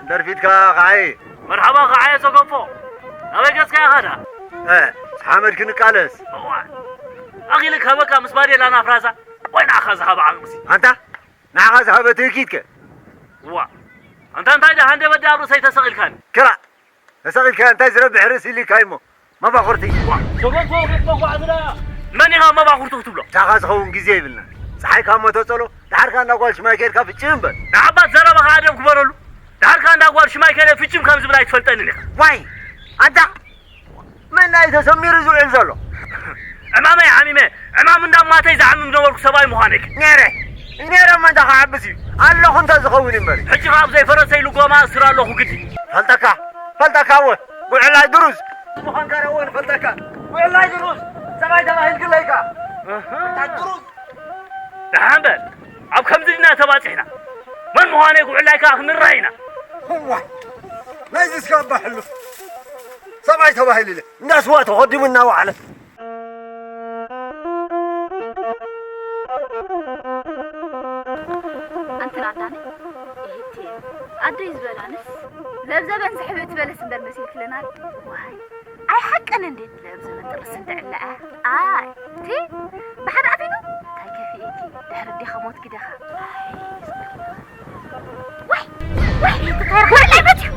ደርፊትካ ከዓይ። መርሓባ ከዓየ ሰገፎ። ናበይ ገጽካ ኢኻ ደኣ? እ፣ ሓመድ ክንቃለስ። እዋ። ኣኺልካ በቃ ምስ ባዴላ ናፍራዛ። ወይ ንዓኻ ዝሃበ ዓቕምሲ። ኣንታ፣ ንዓኻ ዝሃበ ትእኪትከ? እዋ። ኣንታ እንታይ ደኣ ሃንደ በዳ ኣብ ርእሰይ ተሰቒልካኒ። ክራ፣ ተሰቒልካ እንታይ ዝረብሕ ርእሲ ኢልካ እሞ? መባኹርቲ። ዋ፣ ሰገፎ ክትመኳዕ ዝዳ። መን ኢኻ መባኹርቲ ክትብሎ? ንሳኻ ዝኸውን ግዜ የብልና። ጸሓይ ካብ መተጸሎ፣ ድሓርካ እንዳ ጓል ሽማይ ከይድካ ፍጭም በል። ንዓባት ዘረባኻ ኣደብ ግበረሉ። ድሓርካ እንዳ ጓል ሽማይ ከይደ ፍጭም ከም ዝብል ኣይትፈልጠንን ኢኻ። ዋይ፣ ኣንታ መን እዩ ተሰሚሩ ዝውዕል ዘሎ? ዕማመይ ሓሚመ፣ ዕማም እንዳ ማተይ ዝዓምም ነበርኩ ሰብኣይ ምዃነይ። ነይረ፣ ነይረ እሞ እንታይ ክዓብስ እዩ? ኣለኹ እንተ ዝኸውን እምበር። ሕጂ ካብ ዘይፈረሰይ ልጎማ እስር ኣለኹ ግዲ። ፈልጠካ፣ ፈልጠካ እወ፣ ውዕላይ ድሩዝ። ምዃንካ እወ ንፈልጠካ። ውዕላይ ድሩዝ፣ ሰብኣይ ተባሂልክለይካ። ኣሃ። እንታይ ድሩዝ? ደሓን በል፣ ኣብ ከምዚ ድና ተባጺሕና። መን ምዃነይ ውዕላይካ ክንረኣ ኢና። እዋይ፣ ናይዚ እስከ ኣባሕሉ። ሰብኣይ ተባሂሉ ኢለ፣ እንዳ ስዋ ተኸዲሙ እናወዓለ። ኣንቲ ኣዳነ፣ እህቴ፣ ኣደይ ዝበላንስ ለብዘበን ዝሕብእ ትበለስ እምበር መሲልክለና። ዋይ፣ ኣይ ሓቅን እንዴ? ለብዘበን ጥርስ እንድዕላ። ኣይ፣ ቲ፣ ብሓደ ኣፊኑ፣ እንታይ ከፊኤኪ? ድሕሪ ዴኻ ሞትኪ ዴኻ? ኣይ፣ ዋይ፣ ዋይ፣ እንታይ ረኺብኪ? ጉዕላይ መፅዩ።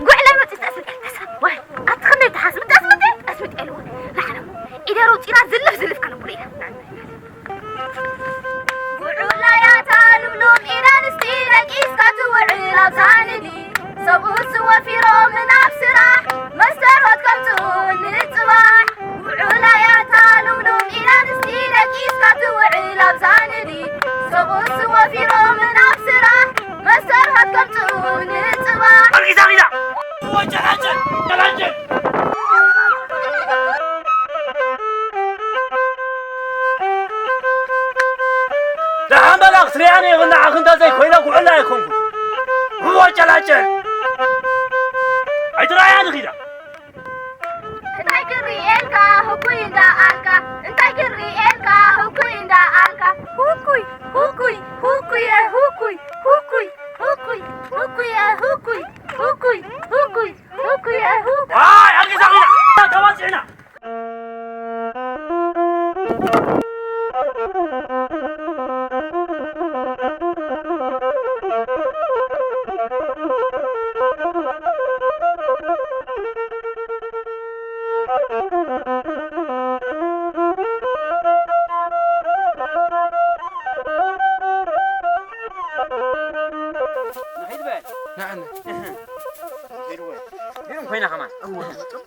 ጉዕላይ መፅዩ፣ ተስምጥ፣ ተስምጥ። ዋይ፣ ኣቲ ክንደይ ትሓስምጥ፣ ተስምጥ፣ ተስምጥ ኢልዎ። ላዕለ፣ ኢደ ረውፂና ዝልፍ ዝልፍ ከነብሎ ኢና። ጉዕላያታ ልምሉም ኢዳ ንስቲ ደቂስካ ትውዕል ኣብዛ ንዲ። ሰብኡት ወፊሮም ናብ ስራሕ መስተርሆት ከምጽኡ ንጽባሕ። ውዑላያታ ልምሉም ኢላ ንስቲ ደቂስካ ትውዕል ኣብዛ ንዲ። ሰብኡት ወፊሮም ናብ ስራሕ መስተርሆት ከምጽኡ ንጽባሕ። ኣርጊዛ ጊዛ። ወጨራጨር፣ ጨራጨር። ደሓን በላ ክትሪኣኒ ይኽእል፣ ንዓኺ እንተ ዘይኮይነ ጉዕላ ኣይኮንኩን። ወጨላጨል። ኣይትረኣያን ኺዳ። እንታይ ክርእየልካ ህኩይ እንዳ ኣልካ፣ እንታይ ክርእየልካ ህኩይ እንዳ ኣልካ። ህኩይ፣ ህኩይ፣ ህኩይ፣ እ፣ ህኩይ፣ ህኩይ፣ ህኩይ፣ ህኩይ፣ እ፣ ህኩይ፣ ህኩይ፣ ህኩይ፣ ህኩይ፣ እ፣ ህኩይ። ዋይ፣ ኣልጊዛ ኺዳ። ተባጺዕና። ንኺድ በል። ንዓና። ንኺድ በል። ግን ኮይና ከማን። እወ፣ ጽቡቕ።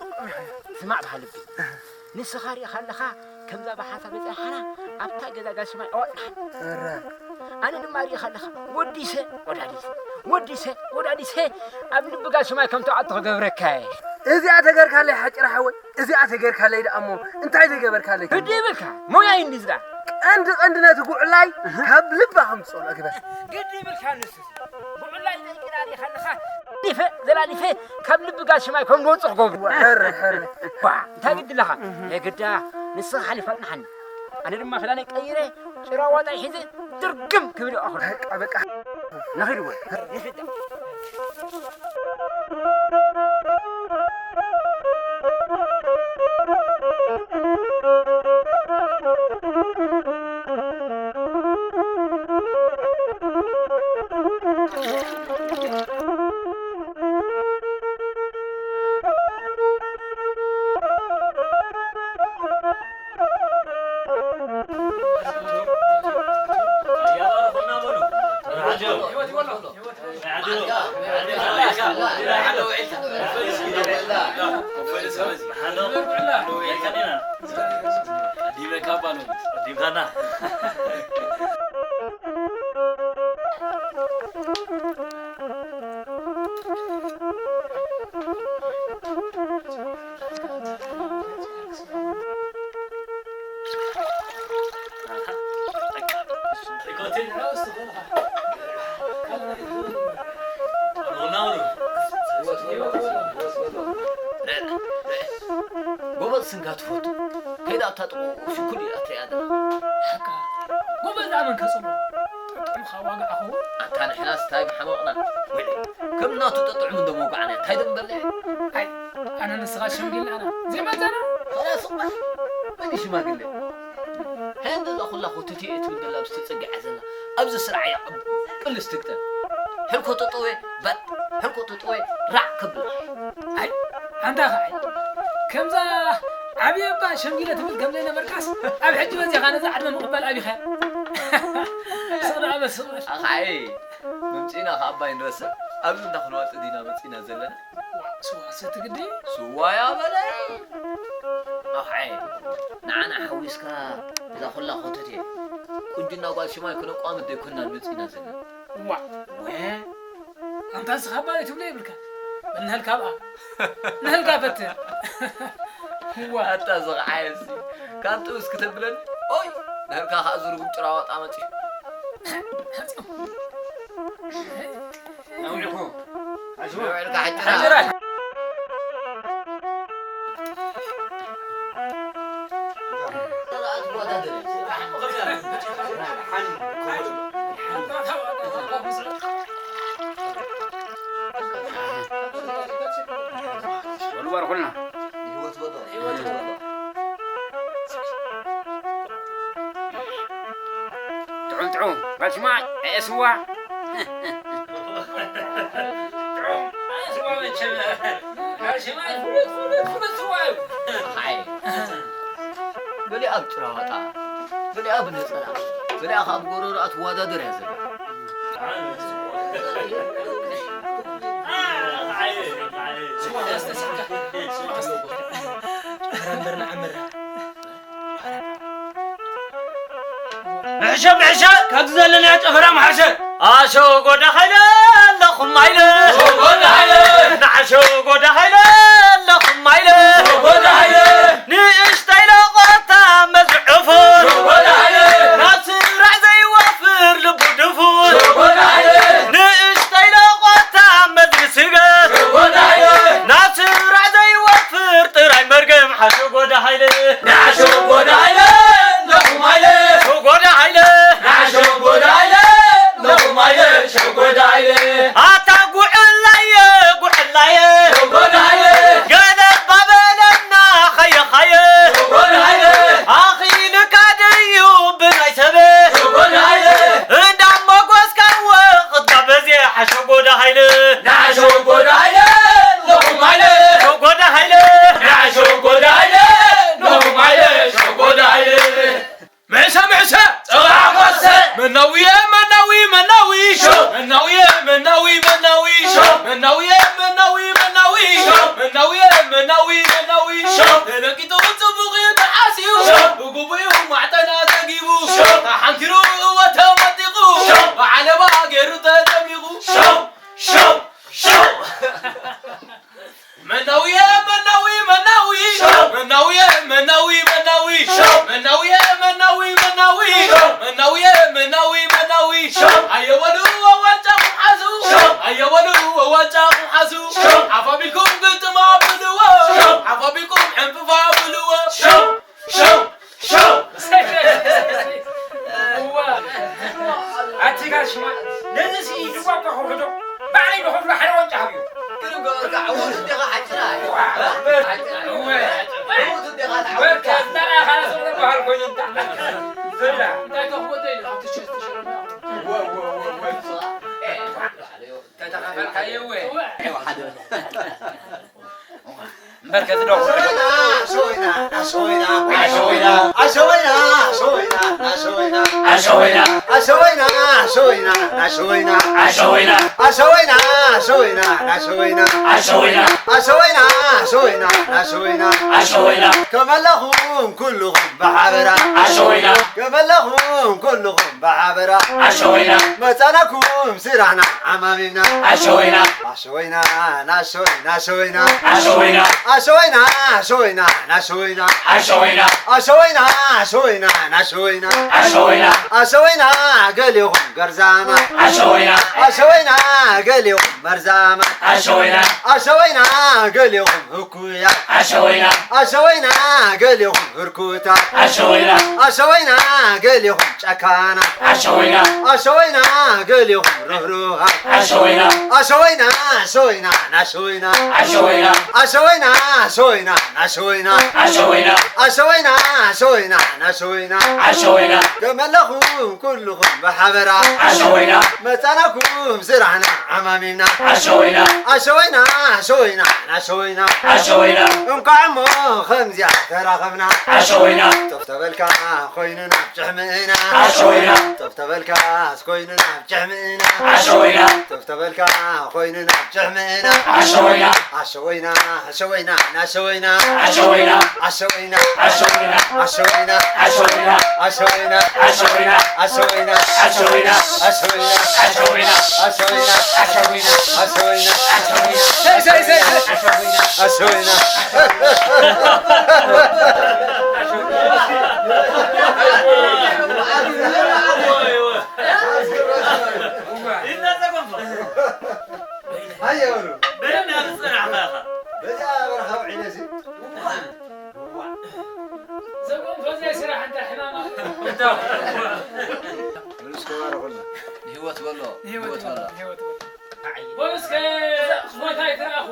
ስማዕ በሃሊ ልቢ። ንስኻ ሪኢኻ ኣለኻ፣ ከምዛ ብሓታ በጺሓና ኣብታ ገዛ ጋል ሽማይ ኣወጥና። እረ። ኣነ ድማ ሪኢኻ ኣለኻ፣ ወዲሰ ወዳዲሰ፣ ወዲሰ ወዳዲሰ ኣብ ልቢ ጋል ሽማይ ከም ትኣቱ ክገብረካ እየ። እዚኣ ተገርካለይ ሓጭራ ሓወይ፣ እዚኣ ተገርካለይ ደኣ እሞ እንታይ ተገበርካለይ? ግዲ ይብልካ፣ ሞያ እዩ እንዲ ዝዳ። ቀንዲ ቀንዲ ነቲ ጉዕላይ እህ። ካብ ልባ ከምጽኦ ግበር። ግዲ ይብልካ ንሱ። ብዕላይ ዘይግዳል ኢኻ ኣለኻ። ሊፈ፣ ዘላሊፈ፣ ካብ ልቢ ጋል ሽማይ ከም ዝወጽእ ክገብሩ። ሕረ፣ ሕረ። ባ፣ እንታይ ግዲ ኣለኻ? የግዳ፣ ንስኻ ሓሊፋ ጽንሓኒ። ኣነ ድማ ክዳነይ ቀይረ፣ ጭራ ዋጣይ ሒዘ፣ ድርግም ክብል እዩ ኣኹል። በቃ፣ በቃ። ንኺድ ወይ። ንኺድ። ጎበዝ ስንካ ትፈቱ። ከይዳ ኣብታ ጥቕኡ ሽኩል ኢላ ትሪኣ ዘላ። ሓቃ። ጎበዝ ኣመን ከጽሎ። ጥዑምኻ ዋጋ ኣኹ። ኣታ ንሕናስ እንታይ ምሓመቕና? ውዒ። ከም ናቱ ጠጥዑም እንዶ መውጋዕና። እንታይ ደምበለ? ኣይ፣ ኣነ ንስኻ ሸምጊልና ኣና። ዘይመዛና። ኸላስ እኳ። መን ሽማግለ? ሄንድ እዛ ኩላ ኮተቴ እትብል ዘላ ምስ ተጸጊዓ ዘላ። ኣብዚ ስራዕ እያ ቅልስ ትግጠም። ሕልኮ ጠጠወ፣ በጥ፣ ሕልኮ ጠጠወ፣ ራዕ ከብላ። ኣይ፣ ኣንታ ኸኣይ። ከምዛ ዓብየ እባ ሸምጊለ ትብል ከም ዘይነበርካስ፣ ኣብ ሕጂ በዚኻ ነዛ ዕድመ ምቕባል ኣቢኻ። ስቕ ደኣ በል፣ ስቕ በል። ኣኻይ፣ መምጺእና ከኣ ኣባይ ንረስዕ። ኣብዚ እንዳ ክንዋጥ ዲና መጺእና ዘለና። ዋ፣ ስዋ ሰቲ ግዲ? ስዋ እያ በለ። ኣኻይ፣ ንዓና ሓዊስካ እዛ ኩላ ኮተቴ። ቁንጅና ጓል ሽማይ ክነቋምት ዘይኮንና መጺእና ዘለና። ዋ፣ ወ፣ ኣንታ ንስኻ እባ ትብሎ የብልካ። ንህልካ ኣብኣ። ንህልካ ፈትህ። ዋ። ኣታ ዝኸዓየሲ፣ ካብ ጥብስ ክተብለኒ? ኦይ፣ ንህልካ ከኣ ዝርጉም ጭራዋጣ መጺኡ። ነዊዕኩ። ነዊዕልካ ሓጭራ። ሓጭራ። በሉ ባርኹልና። ጥዑም ጥዑም። ጋል ሽማይ፣ ኣየ ስዋ። ጥዑም። ኣየ ስዋ መቸም። ጋል ሽማይ ፍሉጥ፣ ፍሉጥ፣ ፍሉጥ ስዋ እዩ። ኣይ። ገሊኣ ብጭራዋጣ፣ ገሊኣ ብነጸላ፣ ገሊኣ ከኣ ብጎረሮኣ ትወዳደር እያ ዘላ። ስዋ ኣስተሳካ። ስዋ ኣስተሳካ። ምሕሸ፣ ምሕሸ፣ ካብዚ ዘለናዮ ጨፈራ ምሓሸ። ኣሸጎዳ ሃይለ ኣለኹም ሃይለ። ሸጎዳ ሃይለ። ንዓሸጎዳ ሃይለ ኣለኹም ሃይለ። ሸጎዳ ሃይለ። ንእሽተይ ለቖታ መዝዕፉር። ሸጎዳ ሃይለ። ናብ ስራዕ ዘይወፍር ልቡ ድፉር። ሸጎዳ ሃይለ። ንእሽተይ ለቖታ መዝሪ ስገር። ሸጎዳ ሃይለ። ናብ ስራዕ ዘይወፍር ጥራይ መርገም ሓሸጎዳ ሃይለ። ንዓሸጎዳ ሃይለ ኣለኹም ሃይለ። ሸጎዳ ሃይለ። ንዓሸጎዳ ሃይለ ኣለኹም ሃይለ። ሸጎዳ ሃይለ። ኣታ ጉዕላየ፣ ጉዕላየ። ሸጎዳ ሃይለ። ገለ ባበለና ኸየ ኸየ። ሸጎዳ ሃይለ። ኣኺልካ ድዩ ብናይ ሰበ? ሸጎዳ ሃይለ። እንዳ መጎስካ ወቕትካ በዜ ሓሸጎዳ ሃይለ። ንዓሸጎዳ ሃይለ ኣለኹም ሃይለ። ሸጎዳ ሃይለ። ንዓሸጎዳ ሃይለ ኣለኹም ሃይለ። ሸጎዳ ሃይለ። ምሕሰ፣ ምሕሰ! ጸውዓ ኮሰ! መናውየ፣ መናዊ፣ መናዊ! ሾ! መናውየ፣ መናዊ፣ መናዊ! ሾ! መናውየ፣ መናዊ፣ መናዊ! ሾ! መናውየ፣ መናዊ፣ መናዊ! ሾ! ተለቂጡ ጽቡቕ እዩ ተሓሲቡ! ሾ! ብግቡኡ ማዕጠና ዘጊቡ! ሾ! ተሓንኪሩ እወ ተወጢቑ! ሾ! ብዓለባ ገይሩ ተጠሚቑ! ሾ! ሾ! ሾ! መናውየ መናዊ መናዊ ሾው! መናውየ መናዊ መናዊ ሾው! መናውየ መናዊ መናዊ ሾው! መናውየ መናዊ መናዊ ሾው! ኣየወሉ ዋንጫኹም ሓዙ ሾው! ኣየወሉ ዋንጫኹም ሓዙ ሾው! ዓፍ ኣቢልኩም ግጥም ኣብልዎ ሾው! ዓፍ ኣቢልኩም ዕንፍፍ ኣብልዎ ሾው! ሾው! ሾው! እዋ! ኣቲ ጋል ሽማ፣ ነዚ ሲ ኢድዋ እኳ ክውሕዶ፣ ባዕለይ ብኸፍሎ ሓደ ዋንጫ ሃብዮ። ግን እኮ በቃ ዕዉት እንዲኻ ሓጭራ። እዋ! ሓጭራ። እወ! ዕዉት እንዲኻ ተዓዊትካ። በቃ፣ እንዳ ኣኻለ ሰብ ዝበሃል ኮይኑ እንዳ። ዘላ። እንታይ ከኽቦ ዘይለ፣ ኣብቲ ሸስቲ ሽረና። እወ፣ እወ፣ እወ፣ እወ። እንታይ ተኻፈልካዮ፣ እወ? እወ፣ ሓደ። እምበር ከዚ ዶ ኣሾይና፣ ኣሾይና፣ ኣሾይና፣ ኣሾይና፣ ኣሾይና፣ ኣሾይና፣ ኣሾይና፣ ኣሾይና፣ ኣሾይና፣ ኣሾይና፣ ኣሾይና፣ ኣሾይና፣ ኣሾይና፣ ኣሾይና፣ ኣሾይና፣ ኣሾይና፣ ኣሾይና፣ ኣሾይና፣ ኣሾይና፣ ከመለኹም ኩልኹም ብሓበራ፣ ኣሾይና፣ ከመለኹም ኩልኹም ብሓበራ፣ ኣሾይና፣ መጻናኩም ስራሕና ዓማሚምና፣ ኣሾይና፣ ኣሾይና፣ ናሾይ፣ ናሾይና። ኣሾይና። ኣሾይና፣ ኣሾይና፣ ናሾይና። ኣሾይና። ኣሾይና፣ ኣሾይና፣ ናሾይና። ኣሾይና። ኣሾይና፣ ገሊኹም ገርዛማ ኣሸወይና ኣሸወይና ገሊኹም መርዛማ ኣሸወይና ኣሸወይና ገሊኹም ህኩያ ኣሸወይና ኣሸወይና ገሊኹም ህርኩታ ኣሸወይና ኣሸወይና ገሊኹም ጨካና ኣሸወይና ኣሸወይና ገሊኹም ርህሩሃ ኣሸወይና ኣሸወይና ኣሸወይና ናሸወይና ኣሸወይና ኣሸወይና ኣሸወይና ናሸወይና ኣሸወይና ኣሸወይና ኣሸወይና ናሸወይና ኣሸወይና ከመለኹም ኩልኹም ብሓበራ ኣሸወይና መጻናኩም ስራሕና ዓማሚና ኣሸወይና ኣሸወይና ኣሸወይና ናሸወይና ኣሸወይና እንኳዕ እሞ ከምዚኣ ተራኸብና ኣሸወይና ጦፍ ተበልካ ኮይኑና ጭሕምእና ኣሸወይና ጦፍ ተበልካ ኮይኑና ጭሕምእና ኣሸወይና ጦፍ ተበልካ ኮይኑና ጭሕምእና ኣሸወይና ኣሸወይና ኣሸወይና ናሸወይና ኣሸወይና ኣሸወይና ኣሸወይና ኣሸወይና ኣሸወይና ኣሸወይና ኣሸወይና ኣሸወይና ኣሸወይና ኣሸወይና ኣሸወይና ኣሸወይና ኣሸወይና ኣሸወይና ኣሸወይና ኣሸወይና ኣየበሉ በዛ በረኻ ውዒለሲ ዘጎንፎ ዘይስራሕ እንታይ ሕማማ ንስከባረኹልና ንህይወት በሎ ንህይወት በሎ ንህይወት በሎ በሉ እስከ ሞት ኣይትረኣኹ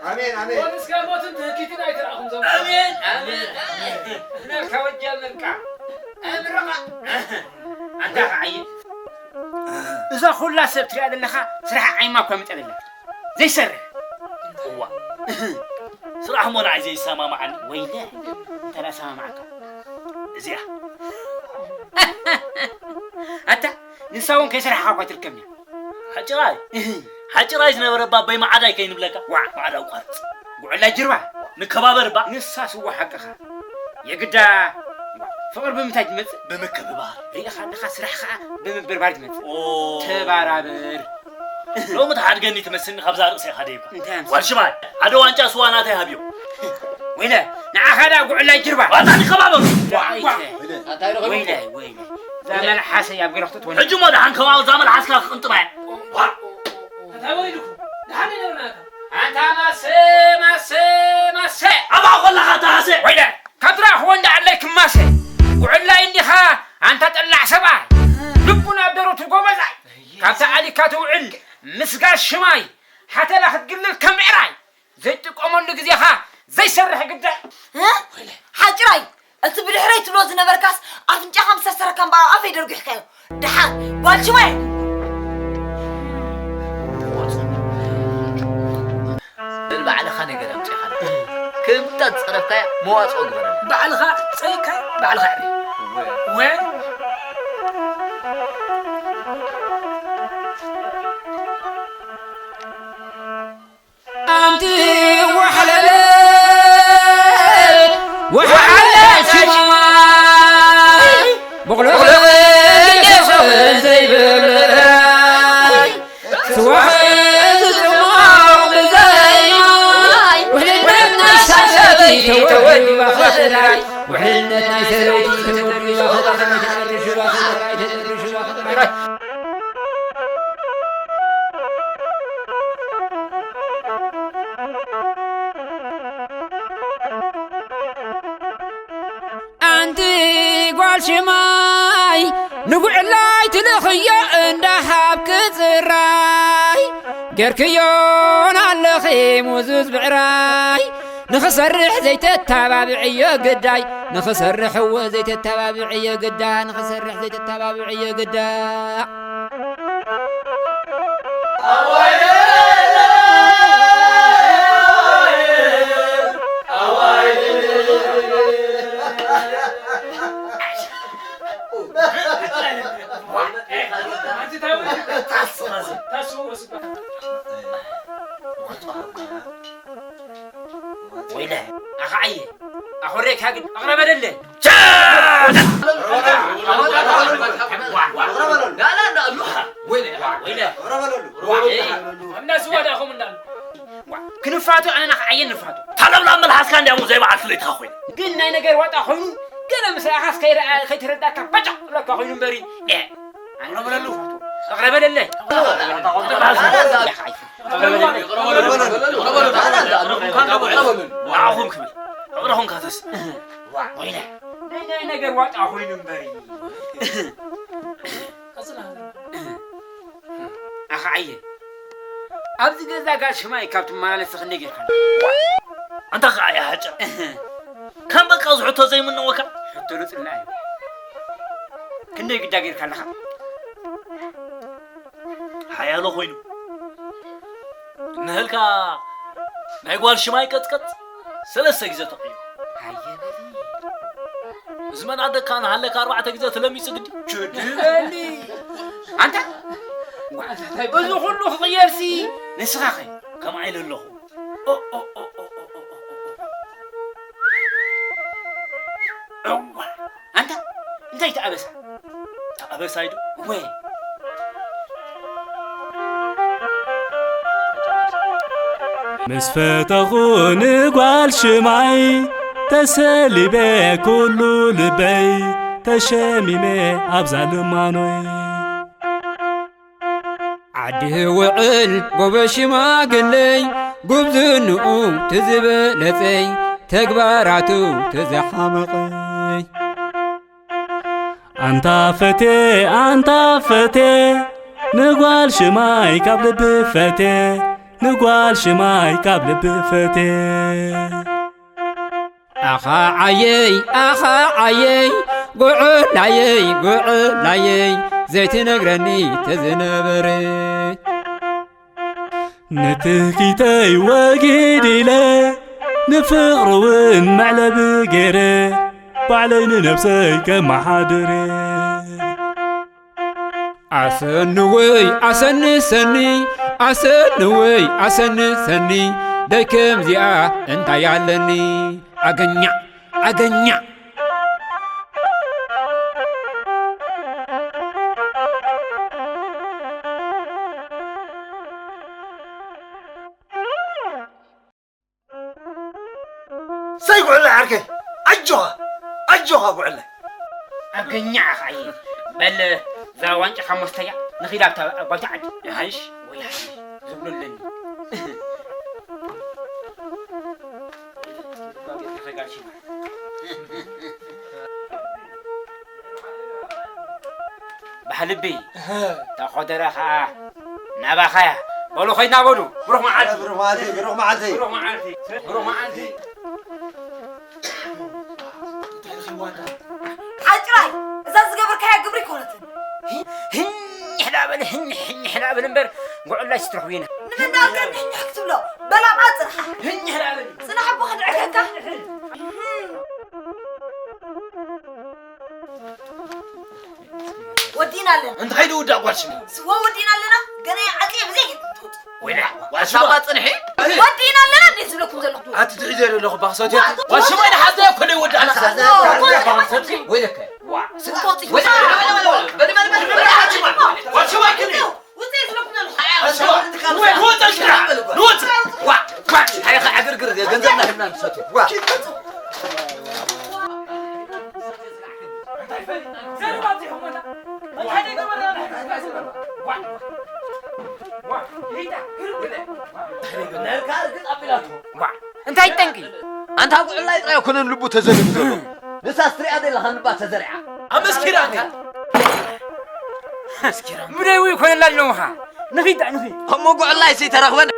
ኣሜን ኣሜን በሉ እስከ ሞትን ትህኪትን ኣይትረኣኹም ዘም ኣሜን ኣሜን ኣሜን እነካ ወጃ መልካ እምርቓ ኣንታ ከዓይድ እዛ ኩላ ሰብ ትሪኣ ዘለኻ ስራሕ ዓይማ እኳ ምጠለላ ዘይሰርሕ እዋ ስራሕ እሞ ንዓይ ዘይሰማማዓኒ ወይለ እንተ ዳሰማማዓካ እዚኣ ኣታ ንሳ እውን ከይሰራሕኻ እኳ ትርከብኒ ሓጭራይ ሓጭራይ ዝነበረ ባበይ ማዓዳይ ከይንብለካ ዋ ማዕዳ ቋርፅ ጉዕላ ጅርባ ንከባበር ባ ንሳ ስዋ ሓቅኻ የግዳ ፍቕሪ ብምንታይ ትመፅእ ብምክብባር ርኢኻ ኣለኻ ስራሕ ከዓ ብምብርባር ትመፅእ ተባራበር ሎሚ ትሓድገኒ ትመስልኒ ካብዛ ርእሰይ ሓደ ይኳ እንታይ ኣምሲ? ጓል ሽማይ ሓደ ዋንጫ ስዋ ናተይ ሃብዮ ወይለ ንዓኻ ዳ ጉዕላይ ጅርባ ዋጣ ንከባበሩ ወይለ ወይለ እዛ መልሓሰይ ኣብ ገረኽቱ ትወን ሕጂ ሞ ደሓን ከባቢ እዛ መልሓስካ ክቕንጥባ እያ ኣታ ወይልኩ ደሓን ይነብርናታ ኣታ ማሰ ማሰ ማሰ ኣባ ኮላኻ ተሃሰ ወይለ ካብ ትረኽቦ እንዳ ኣለይ ክማሰ ጉዕላይ እንዲኻ ኣንታ ጠላዕ ሰብኣይ ልቡ ናብ ደረቱ ጎበዛይ ካብታ ኣሊካ ትውዕል ምስ ጋሽ ሽማይ ሓተላ ክትግልል ከም ብዕራይ ዘይጥቀመሉ ግዜኻ ዘይሰርሕ ግዳይ ሓጭራይ እቲ ብድሕረይ ትብሎ ዝነበርካስ ኣፍንጫኻ ምስ ኣሰረካ እምበኣር ኣፈይ ደርጒሕካዮ ደሓን ጓል ሽማይ በል ባዕልኻ ነገር ኣምፂኻ ከምታ ዝፀረፍካያ መዋፅኦ ግበረላ ባዕልኻ ፀይካ ባዕልኻ ዕሪ ወ ኣንቲ ወሓለለ ወሓለ ሽማይ በቕሎ ዘይብል ስዋኸ ዝጥሞቕ ብዘይ ማይ ውሕልነት ናይ ሰበይቲ ተወዲባ ኸትራይ ውሕልነት ናይ ሰበይቲ ተወዲባ ኸትራይ ተደርሹባ ኸትራይ ተደርሹባ ኸትራይ ኣንቲ ጓል ሽማይ ንጉዕላይ ትልኽዮ እንዳሃብክ ጽራይ ገርክዮን ኣለኺ ሙዙዝ ብዕራይ ንኽሰርሕ ዘይተተባብዕዮ ግዳይ ንኽሰርሕዎ ዘይተተባብዕዮ ግዳ ንኽሰርሕ ዘይተተባብዕዮ ግዳ ወይለ ኣኸዓየ ኣኾሬካ ግን ኣቕረበለለ ኣምና ስዋ ዳኹም እንዳሉ ክንፋቱ ኣነና ከዓየ ንፋቱ ታለብላ መልሓስካ እንዲያሞ ዘይበዓል ፍለይትኻ ኮይኑ ግን ናይ ነገር ዋጣ ኮይኑ ገለ ምስ ረኣኻስ ከይረኣ-፣ ከይተረዳእካ በጨቕ ብለካ ኮይኑ እምበሪ። ኤ፣ ኣነ እቕረ በለለይ። እቕረ በለለይ። ንዓኹም ክብል። እቕረ ኹንካተስ። ወይነ። ናይ፣ ናይ ነገር ዋጣ ኮይኑ እምበሪ። ኣኸዓየ፣ ኣብዚ ገዛ ጋል ሽማይ ካብ ትመላለስ ክንደይ ጌርካ? ኣንታ ኸዓ እያ ሓጨር። ከም በቃ ዝሕቶ ዘይምነወካ? ሕቶ ዶ ጽላእ እዩ? ክንደይ ግዳ ጌርካ ኣለኻ? ሓያሎ ኮይኑ። ንህልካ ናይ ጓል ሽማይ ቀጥቀጥ ሰለስተ ግዜ ተቕዩ። ኣየ በሊ። እዚ መን ኣደካ ንሃለካ ኣርባዕተ ግዜ ትለሚጽ ግዲ? ችዲ በሊ። ኣንታ፣ እዚ ኩሉ ክቕየርሲ ንስኻ ኸ? ከምኣ ኢለ ኣለኹ። ኦ፣ ኦ፣ ኦ። እዋ፣ ኣንታ፣ እንታይ ተኣበሳ? ተኣበሳ ኢዱ? ወይ። ምስ ፈተኹ ንጓል ሽማይ፣ ተሰሊበ ኩሉ ልበይ፣ ተሸሚመ ኣብዛ ልማኖይ። ዓዲ ውዕል ጎበዝ ሽማግለይ፣ ጉብዝንኡ ትዝበለጸይ፣ ተግባራቱ ተዘሓመቐይ። ኣንታ ፈቴ፣ ኣንታ ፈቴ፣ ንጓል ሽማይ ካብ ልቢ ፈቴ፣ ንጓል ሽማይ ካብ ልቢ ፈቴ። ኣኻ ዓየይ፣ ኣኻ ዓየይ፣ ጉዕላየይ፣ ጉዕላየይ፣ ዘይትነግረኒ ተዝነበረ። ንትህኪተይ ወጊድ ኢለ፣ ንፍቕሪ እውን መዕለቢ ገይረ፣ ባዕለይ ንነብሰይ ከመሓድረ። ኣሰንወይ ኣሰንሰኒ፣ ኣሰንወይ ኣሰንሰኒ፣ ደይ ከምዚኣ እንታይ ኣለኒ? ኣገኛ ኣገኛ። ሰይ ጉዕለ ዓርከይ፣ ኣጆኻ፣ ኣጆኻ ጉዕለ። ኣገኛ ኢኻ ኣየ። በል፣ እዛ ዋንጫኻ መስተያ ንኺድ ኣብታ ጓይታ ዓዲ። ይሓይሽ ወይ ይሓይሽ ዝብሉ ኣለኒ። ባሕልቢ፣ እህ። ተኾደረ ኸዓ ናባኻያ። በሉ ኸይድና በሉ። ብሩኽ መዓልቲ። ብሩኽ መዓልቲ፣ ብሩኽ መዓልቲ። ብሩኽ መዓልቲ። ብሩኽ መዓልቲ። ሓጭራይ፣ እዛ ዝገበርካያ ግብሪ ኣይኮነትን። ህኝሕ ዳበል፣ ህኝሕ፣ ህኝሕ ዳበል እምበር፣ ጉዕላይ ስትረኽቡ ኢና። ንምንዳልካ ንሕንሕ ክትብሎ? በላማ ጽንሓ። ህኝሕ ዳበል። ጽናሕ እቦ ከድዕከካ። ወዲና ኣለና። እንታይ ድውዳእ ጓል ሽማ? ስዋ ወዲና ኣለና። ገና ይዓጽየ ብዘይ ትወጽእ። ወይና፣ ዋሽማ ጽንሒ። ወዲና ኣለና እንዴ ዝብለኩም ዘለኹ? ኣቲ ትሕዘ ዘለኹ ባኽሶት። ዋሽማ ይሓዘ እኮ ደይ ወዳእና። ወይለከ። ዋ። ስንት ወጽእ? ወይለከ። በል፣ በል፣ በል፣ በል፣ ዋሽማ። ዋሽማ ይክኒ። ውጽእ ዝብለኩም ዘለኹ። ዋሽማ። ወይ፣ ንወጽእ ሽራ። ንወጽእ። ዋ፣ ዋ። እንታይ ኢኻ ዕግርግር ገንዘብና ሂብና ንሰትዮ። ዋ። እንታይ ጠንቂ? ኣንታ ጉዕላይ ጥራይ ኣይኮነን ልቡ ተዘሊሉ ዘሎ። ንሳስ ትሪኣ ዘለኻ ልባ ተዘሪዓ። ኣመስኪራካ። ኣመስኪራ። ምደይ ወይ ኮይነላ ኣለውኻ። ንኺድ፣ ንኺድ። እሞ ጉዕላይ ዘይተረኽበን።